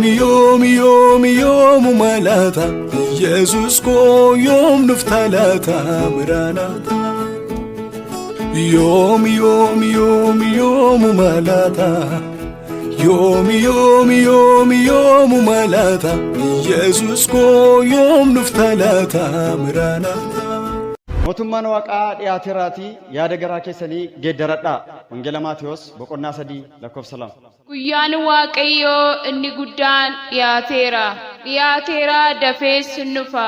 Yoomi yoomi yoomi yoomuma laata? Yesus koo yoom dhufta laata? Miraanaata. Yoomi yoomi yoomi yoomuma laata? Yoomi yoomi yoomi yoomuma laata? Yesus koo yoom dhufta laata? Miraanaata. Mootummaan Waaqaa dhiyaateeraatii yaada garaa keessanii geeddaradhaa. Wangeela Maatewos boqonnaa 3 lakkoofsa 2. Guyyaan Waaqayyoo inni guddaan dhiyaateera, dhiyaateera, dafees in dhufa.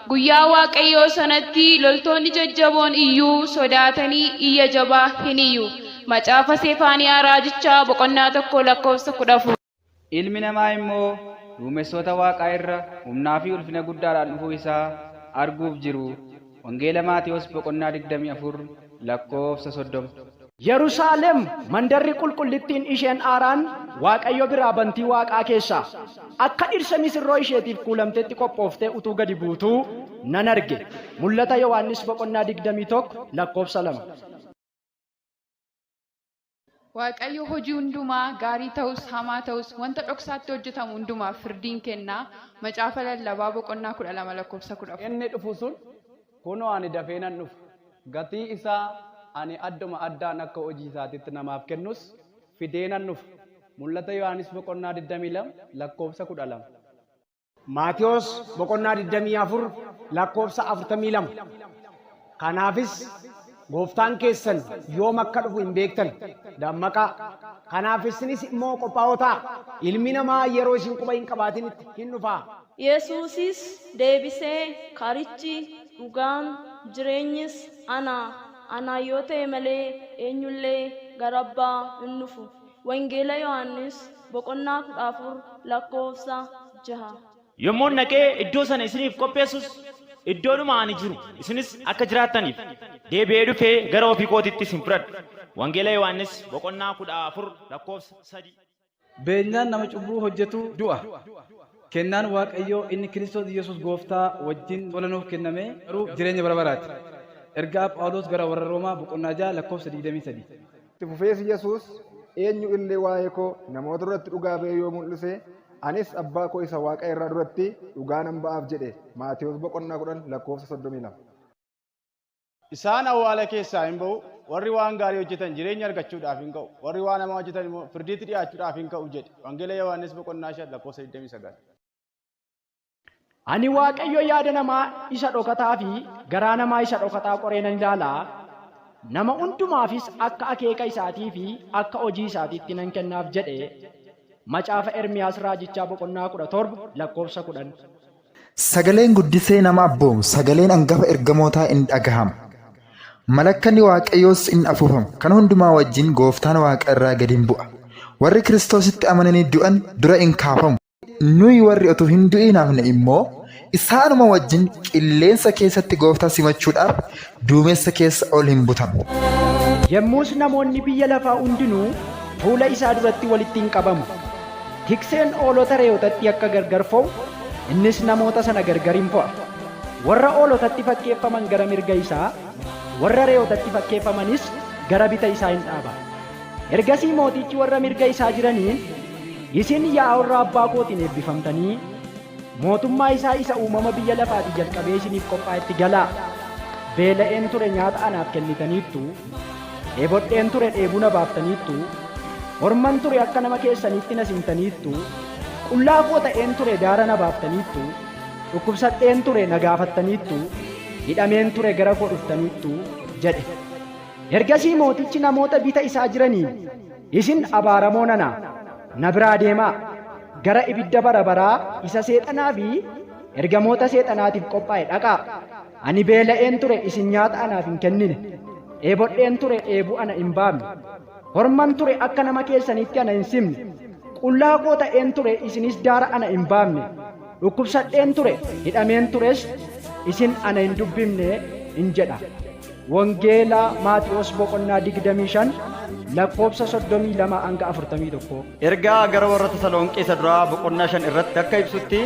Guyyaa Waaqayyoo sanatti loltoonni jajjaboon iyyuu sodaatanii iyya jabaa hin iyyu. Macaafa Sefaaniyaa raajichaa boqonnaa 1 lakkoofsa 14. Ilmi namaa immoo duumessoota waaqaa irra humnaa fi ulfina guddaadhaan dhufuu isaa arguuf jiru. Wangeela Maatewos boqonnaa 24 lakkoofsa 30. Yerusaalem mandarri qulqullittiin isheen haaraan Waaqayyo biraa bantii waaqaa keessaa, akka dhirsa misirroo isheetiif kuulamtetti qophooftee utuu gadi buutuu nan arge. Mul'ata Yohaannis boqonnaa 21 lakkoofsa 2. Waaqayyo hojii hundumaa, gaarii ta'us hamaa ta'us, wanta dhoksaatti hojjetamu hundumaaf firdii in kenna. Macaafa Lallabaa boqonnaa 12 lakkoofsa 14. Inni dhufu sun, Kunoo ani dafee nan dhufa, gatii isaa ani adduma addaan akka hojii isaatiitti namaaf kennus fidee nan dhufa. Mul'ata Yohaannis boqonnaa 22 lakkoofsa 12. Maatewos boqonnaa 24 lakkoofsa 42. Kanaafis Gooftaan keessan yoom akka dhufu hin beektan. Dammaqaa! Kanaaf isinis immoo qophaa'oo ta'aa! Ilmi namaa yeroo isin quba hin qabaatinitti hin dhufa. Yesuusis deebisee, Karichi, dhugaan, jireenyis ana, anaan yoo ta'e malee eenyu illee gara Abbaa hin dhufu. Wangeela Yohaannis boqonnaa 14 lakkoofsa 6. Yommuun dhaqee iddoo sana isiniif qopheessus, iddoodhuma ani jiru isinis akka jiraattaniif, deebi'ee dhufee gara ofii kootiitti isin fudhadha. Wangeela Yohaannis boqonnaa 14 lakkoofsa 3. Beenyaan nama cubbuu hojjetuu du'a. Kennaan Waaqayyoo inni Kiristoos Yesuus Gooftaa wajjin tola nuuf kenname garuu jireenya bara baraati. Ergaa Phaawulos gara warra Roomaa boqonnaa 6 lakkoofsa 23. Itti fufees Yesuus, Eenyu illee waa'ee koo namoota duratti dhugaa ba'ee yoo mul'ise, anis Abbaa koo isa waaqa irraa duratti dhugaa nan ba'aaf jedhe. Maatewos boqonnaa 10 lakkoofsa 32. Isaan awwaala keessaa in ba'u, warri waan gaarii hojjetan jireenya argachuudhaaf in ka'u, warri waan hamaa hojjetan immoo firdiitti dhi'aachuudhaaf in ka'u jedhe. Wangeela Yohaannis boqonnaa 5 lakkoofsa 29. Ani Waaqayyo yaada namaa isa dhokataa fi garaa namaa isa dhokataa qoree nan ilaala, nama hundumaafis akka akeeka isaatii fi akka hojii isaatiitti nan kennaaf jedhe. Macaafa Ermiyaas raajichaa boqonnaa 17 lakkoofsa 10. Sagaleen guddisee nama abboomu, sagaleen angafa ergamootaa in dhagahama. Malakkanni Waaqayyoos in afuufama. Kana hundumaa wajjin gooftaan waaqa irraa gad in bu'a. Warri Kiristoositti amananii du'an dura in kaafamu. Nuyi warri utuu hin du'iin hafne immoo isaanuma wajjin qilleensa keessatti gooftaa simachuudhaaf duumessa keessa ol hin butamu. Yommus namoonni biyya lafaa hundinuu fuula isaa duratti walitti in qabamu. Tikseen hoolota re'ootatti akka gargar fo'u, innis namoota sana gargar in fo'a. Warra hoolotatti fakkeeffaman gara mirga isaa, warra re'ootatti fakkeeffamanis gara bita isaa in dhaaba. Ergasii mootichi warra mirga isaa jiraniin, Isin yaa warra abbaa kootiin eebbifamtanii, mootummaa isaa isa uumama biyya lafaatii jalqabee isiniif qophaa'etti galaa! Beela'een ture nyaata anaaf kennitaniittu, dheebodheen ture dheebuu na baaftaniittu, orman ture akka nama keessaniitti na simtaniittu, qullaa koo ta'een ture daara na baaftaniittu, dhukkubsadheen ture na gaafattaniittu, hidhameen ture gara koo dhuftaniittu jedhe. Ergasii mootichi namoota bita isaa jiraniin, Isin abaaramoo nana, na biraa deemaa! Gara ibidda bara baraa isa seexanaa fi ergamoota seexanaatiif qophaa'e dhaqaa! Ani beela'een ture isin nyaata anaaf hin kennine, dheebodheen ture dheebuu ana hin baafne, horman ture akka nama keessaniitti ana hin simne, qullaa koo ta'een ture isinis daara ana hin baafne, dhukkubsadheen ture, hidhameen tures isin ana hin dubbifne in jedha. Wangeela Maatewos boqonnaa 25 lakkoofsa 32 hanga 41. Ergaa gara warra Tasalonqee isa duraa boqonnaa 5 irratti akka ibsutti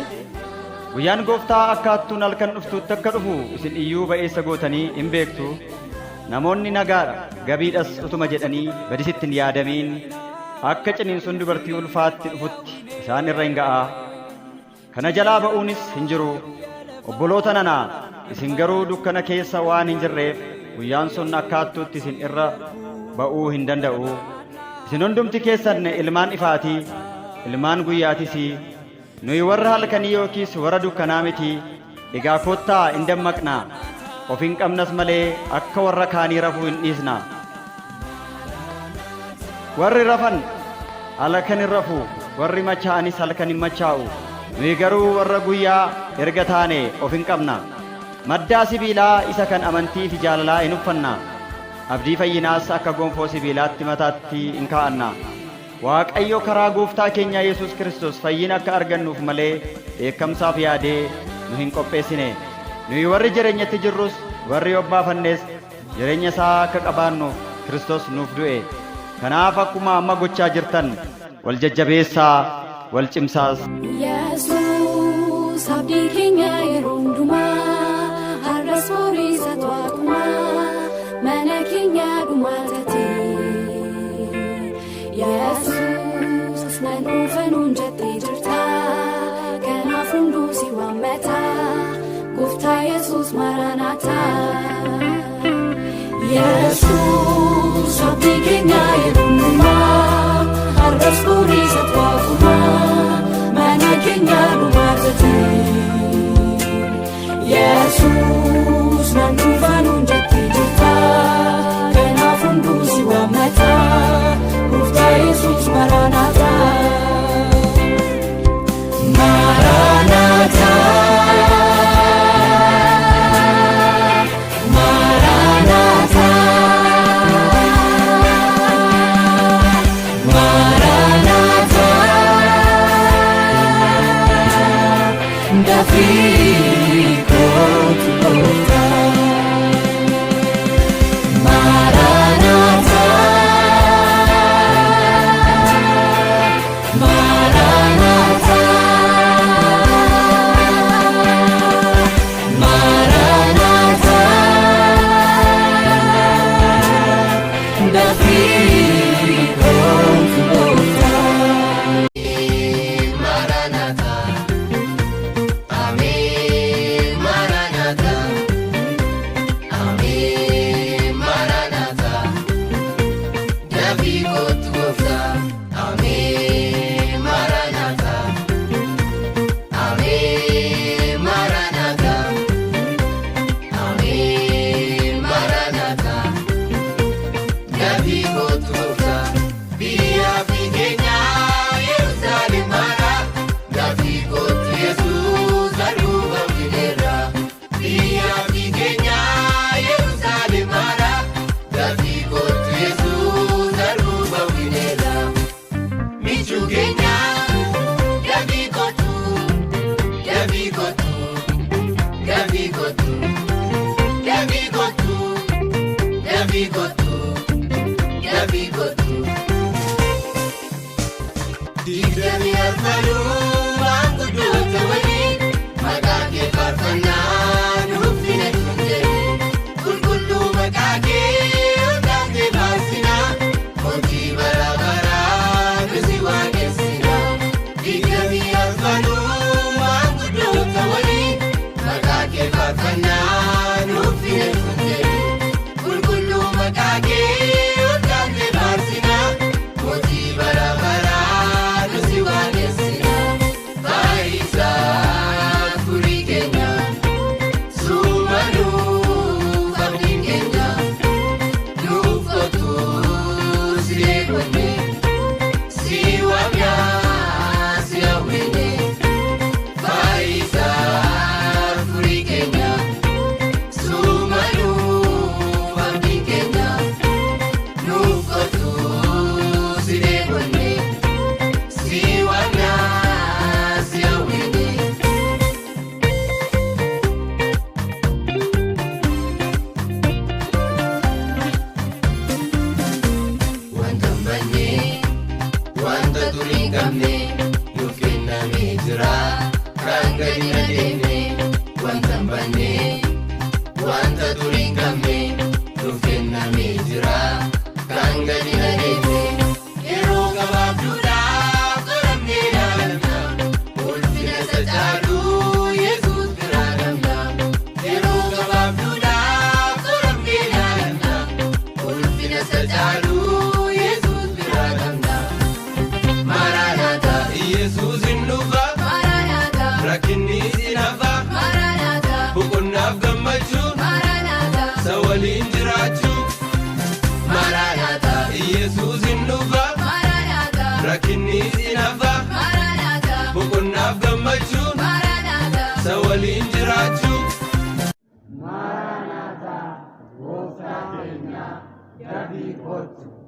guyyaan gooftaa akka hattuun halkan dhuftuutti akka dhufu isin iyyuu ba'eessa gootanii in beektu. Namoonni nagaadha, gabiidhas utuma jedhanii badisitti hin yaadamiin. Akka ciniinsuun dubartii ulfaatti dhufutti isaan irra hin ga'a. Kana jalaa ba'uunis hin jiru. Obboloota nanaa, isin garuu dukkana keessa waan hin jirreef guyyaan sun akka hattuutti isin irra ba'uu hin danda'u. Isin hundumti keessan ilmaan ifaatii, ilmaan guyyaatis. Nuyi warra halkanii yookiis warra dukkanaa miti. Egaa kottaa in dammaqnaa. Of hin qabnas malee akka warra kaanii rafuu hin dhiisnaa. Warri rafan halkan hin rafu, warri machaa'anis halkan hin machaa'u. Nuyi garuu warra guyyaa erga taane of hin qabna. Maddaa sibiilaa isa kan amantii fi jaalalaa in uffanna. Abdii fayyinaas akka gonfoo sibiilaatti mataatti in kaa'anna. Waaqayyo karaa gooftaa keenya Yesuus Kiristoos fayyina akka argannuuf malee dheekkamsaaf yaadee nu hin qopheessine. Nuyi warri jireenyatti jirrus warri obbaafannes jireenya isaa akka qabaannuuf Kiristoos nuuf du'e. Kanaaf akkuma amma gochaa jirtan wal jajjabeessaa, wal cimsaas. Yesuus abdii keenya yeroo hundumaa, har'as boris ati, mana keenya dhumaa taate. Yesuus nan dhufa nuun jettee jirta, kanaaf hunduu si waammata, gooftaa Yesuus maranaataa. Yesuus abdii keenya yeroo hundumaa, har'as boris ati, mana keenya dhumaa taate. Yesuus nan dhufa nuun jettee jirta, kanaaf hunduu si waammata, gooftaa Yesuus maranaataa. Maranatha, Maranatha, Maranatha, Dafii kootu gooftaa. Maranatha, Maranatha, Maranatha, Dafii kootu gooftaa. Maranatha, Ameen, Maranatha, Ameen, Maranatha, Dafii kootu gooftaa, Ameen, Maranatha, Ameen, Maranatha, Ameen, Maranatha, Dafii kootu gooftaa, biyya fi keenya Yerusaalem mara, dafii kootu Yesuus aduuba fideera. Biyya fi keenya Yerusaalem mara, dafii kootu Yesuus aduuba fideera. Michuu keenya dafii kootu, dafii kootu, dafii kootu, dafii kootu, dafii kootu, dafii kootu. 24 maanguddoota waliin maqaa kee faarfannaa nuuf filachuun jedhu, qulqulluu maqaa kee olkaasnee faarsinaa, mootii bara baraa nu si waaqessinaa. 24 maanguddoota waliin maqaa kee faarfannaa nuuf filachuun jedhu, qulqulluu maqaa kee olkaasnee faarsinaa, mootii bara baraa nu si waaqessinaa. Faayisaa furii keenya, sumanuuf abdiin keenya, nuuf kootu si eegwanne, si waamnaa si hawwine. Faayisaa furii keenya, sumanuuf abdiin keenya, nuuf kootu si eegwanne, si waamnaa si hawwine. Wanta hin banne, wanta durii hin qabne, nuuf kennamee jira kan gadi hin adeemne. Wanta hin banne, wanta durii hin qabne, nuuf kennamee jira kan gadi hin adeemne. Yeroo gabaabaa. Kottu.